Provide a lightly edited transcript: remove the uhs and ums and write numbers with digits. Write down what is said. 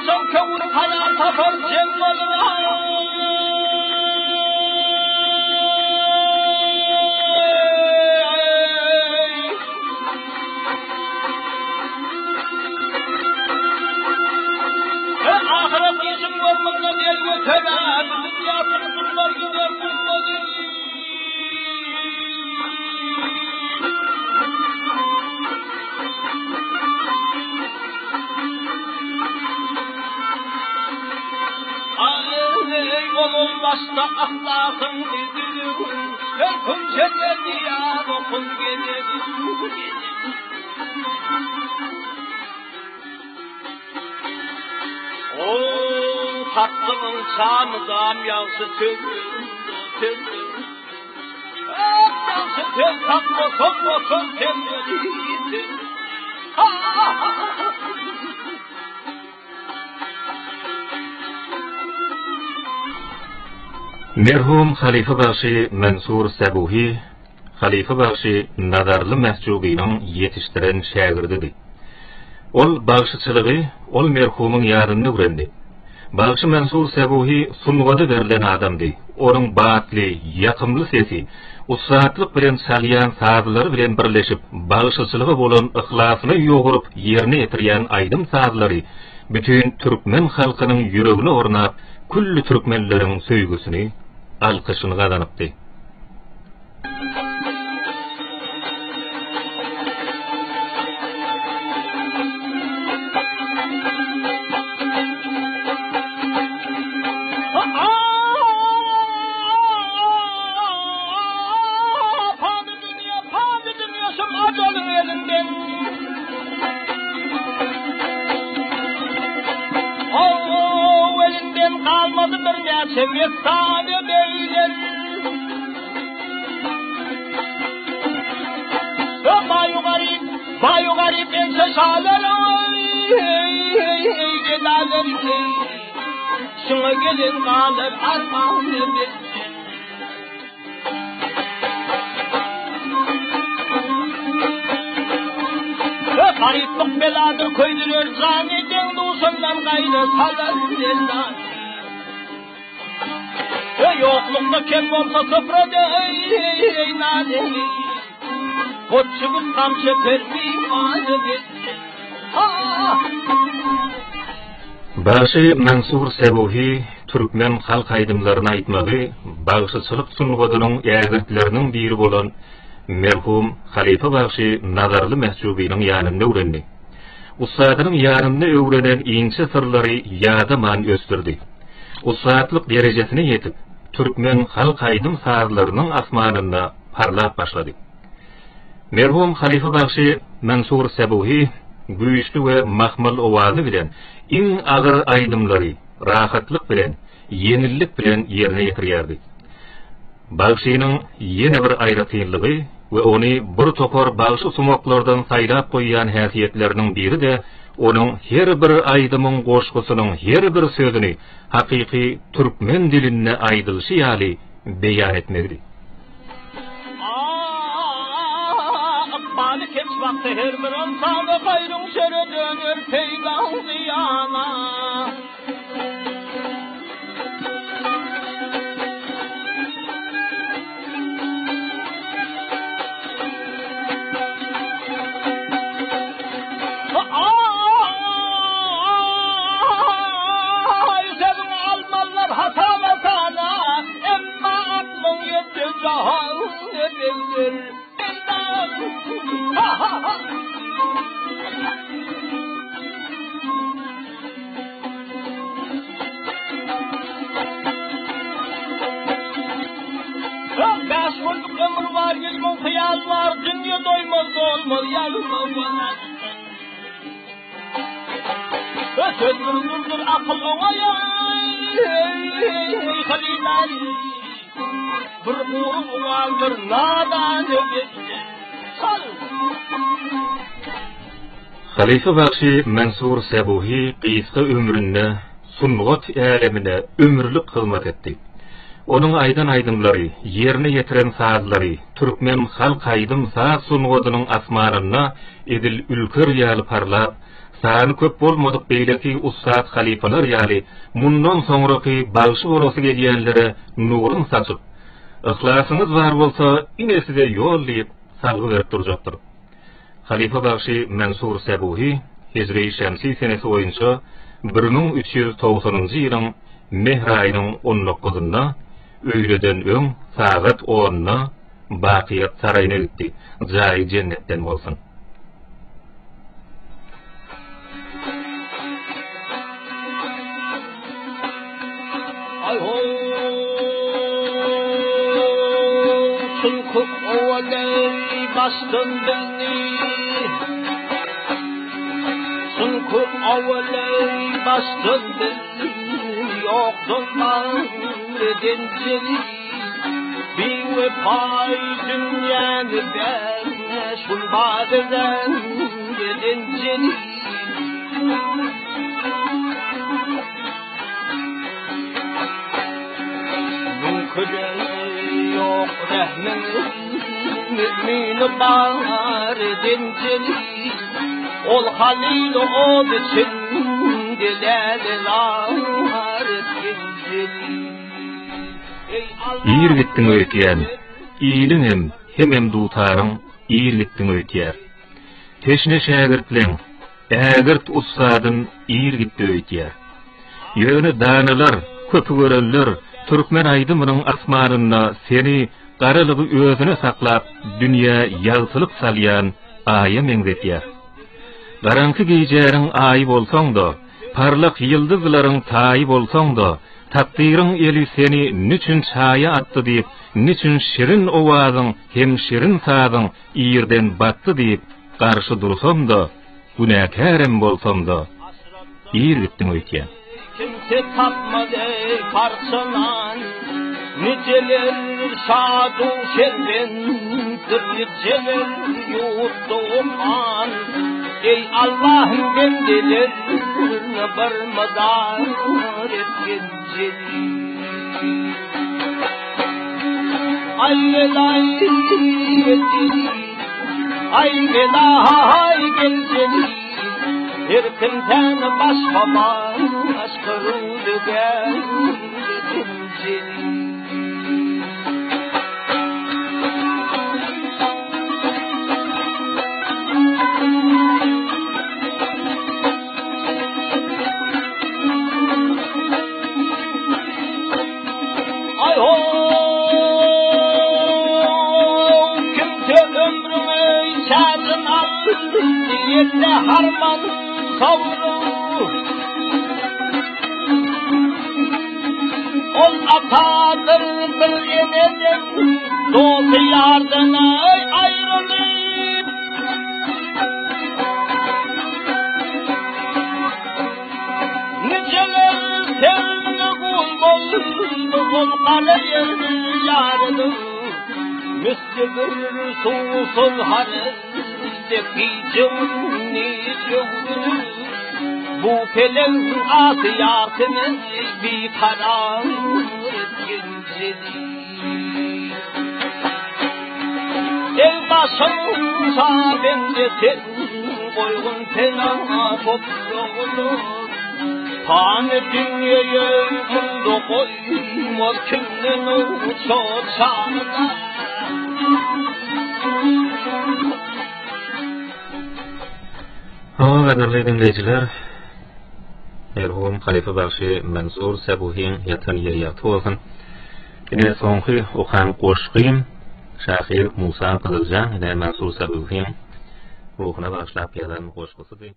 Haçan köwün karar tapar jeň bolar. Ahyret işiň görmünde el göteren, Dünýä tutulmaz gider gulmaly. Aý, ozal başda ahlakyň düzüw, Her künjege diýar okun geler. O, tatlynyň çamydam ýagşy söz, söz. Ýagşy söz tapmasaň otur sen Merhum halypa bagşy Mansur Sabuhi Halypa bagşy Nazarly Mähjubynyň ýetişdiren şägirdidi. Ol bagşyçylygy ol merhumyň ýanynda öwrendi. Bagşy Mansur Säbuhi sungata berlen adamdy. Onuň batly, ýakymly sesi, ussatlyk bilen çalýan sazlary bilen birleşip, bagşyçylyga bolan yhlasyna ýugrup ýerine ýetirýän aýdym-sazlary bütin türkmen halkynyň ýüregine ornap, külli türkmenleriň söýgüsini, alkyşyny gazanypdy. Galmady birnäçe messane begler. Baýu garyp, baýu garyp ençe şalar Eý gedalar Şuňa gelen galar arman Garyplyk beladyr köýdürer jany Deň duşundan gaýra salar eldan. Ýoklukda kem bolsa süprede eý nanewi Goç çybyk gam çeker mimany Bagşy Mansur Sebuhi türkmen halk aýdymlaryny aýtmagy bagşyçylyk sungatynyň ägirtleriniň biri bolan merhum halypa bagşy Nazarly Mähjubynyň ýanynda öwrendi. Ussadynyň ýanynda öwrenen inçe syrlary ýadaman ösdürdi. Ussatlyk derejesine ýetip, türkmen halk aýdym-sazlarynyň asmanynda parlap başlady. Merhum halypa bagşy Mansur Sabuhi güýçli we mahmal owazy bilen iň agyr aýdymlary rahatlyk bilen, ýeňillik bilen ýerine ýetirýärdi. Bagşynyň ýene bir aýratynlygy we ony bir topar bagşy sumaklardan saýlap goýýan häsiýetleriniň biri-de onuň her bir aýdymyň goşgusynyň her bir sözüni hakyky türkmen dilinde aýdylyşy ýaly beýan etmegidi. Ykbaly keç baksa her bir ynsana Haýryň şere döner peýdaň zyýana. Aý, sözüňi almazlar hasaba-sana, Emma aklyň ýetse jahan begdir. Ha-ha-ha! Bäş günlük ömür bar, 100.000 hyýal bar, Dünýe doýmaz, dolmaz, ýalmaz. Söz bir nurdur, akyl oňa hyrydar. Bir gury ugaldyr, nadan Çal! Halypa bagşy Mansur Sabuhi gysga ömründe sungat älemine ömürlik hyzmat etdi. Onuň aýdan aýdymlary, ýerine ýetiren sazlary türkmen halk aýdym-saz sungatynyň asmanynda edil ülker ýaly parlap, Sany köp bolmadyk beýleki ussat halypalar ýaly mundan soňraky bagşy bolasy gelýänlere nurun saçyp, Yhlasyňyz bar bolsa, ine size ýol diýip, salgy berip durjakdyr. Halypa bagşy Mansur Säbuhi hijri şemsi senesi boýunça 1390-njy ýylyň mehr aýynyň on dokuzynda öýleden öň sagat onda bakyýet saraýyna gitdi. Jaýy jennetden bolsun! Çünki owaley başdan bizni Çünki owaley başdan bizni Ýokdan bar eden jeli Biwepaý dünýäni bäne şul badeden eden jelil. Müňküde ýok rehmiň mümini bar eden jelil. Ol halyl od içinde läle-zar etgen jelil. Ir gitdiň öýtýän, iliňem, hemem dutaryň ir gitdiň öýtýär. Teşne şägirtleň, ägirt ussadym ir gitdi öýtýär. Ýöne danalar, köpügörenler türkmen aýdymynyň asmanynda seni garalygy özüne saklap dünýä ýagtylyk salýan Aýa meňzetýär. Garaňky gijäniň Aýy bolsaň-da, parlak ýyldyzlaryň taýy bolsaň-da, Takdyryň eli seni nüçün çaýa atdy diýip, nüçün şirin owazyň hem şirin sazyň ýerden batdy diýip, garşy dursam-da, günäkärem bolsam-da, ir gitdiň öýtýän. Kimse tapmady parça nan, Nijeler şadu şerbendir, Nijeler ýurtda okan. Eý Allahym bendelerine bir mydar etgin Jelil. Aý belaý Jelil, aý belaý gel Jelil. Her kimden başga başga rüzgär Jelil. Kimse ömrüňi çäjin aldy, ýerde harman sowru. Ol atadyr bir eneden, dosty ýardan aýrylyp. Nijeler sevimli gul boldy, ol gara ýerde ýarylyp. Misli bir suwsuz haryz dek gije-gündiz öwrülip. Bu peleň asyýasyny bikarar etgen Jelil. Eý başyň şa bende sen, goýgun pena topragyna. Pany dünýeýe munda goýmaz kimden uça çaga. Hawa gadyrly diňleýjiler, merhum halypa bagşy Mansur Sabuhyň ýatan ýeri ýagty bolsun. Ine soňky okan goşgym şahyr Musa Gyzyljaň ine Mansur Sabuhyň ruhuna bagyşlap ýazan goşgusydy.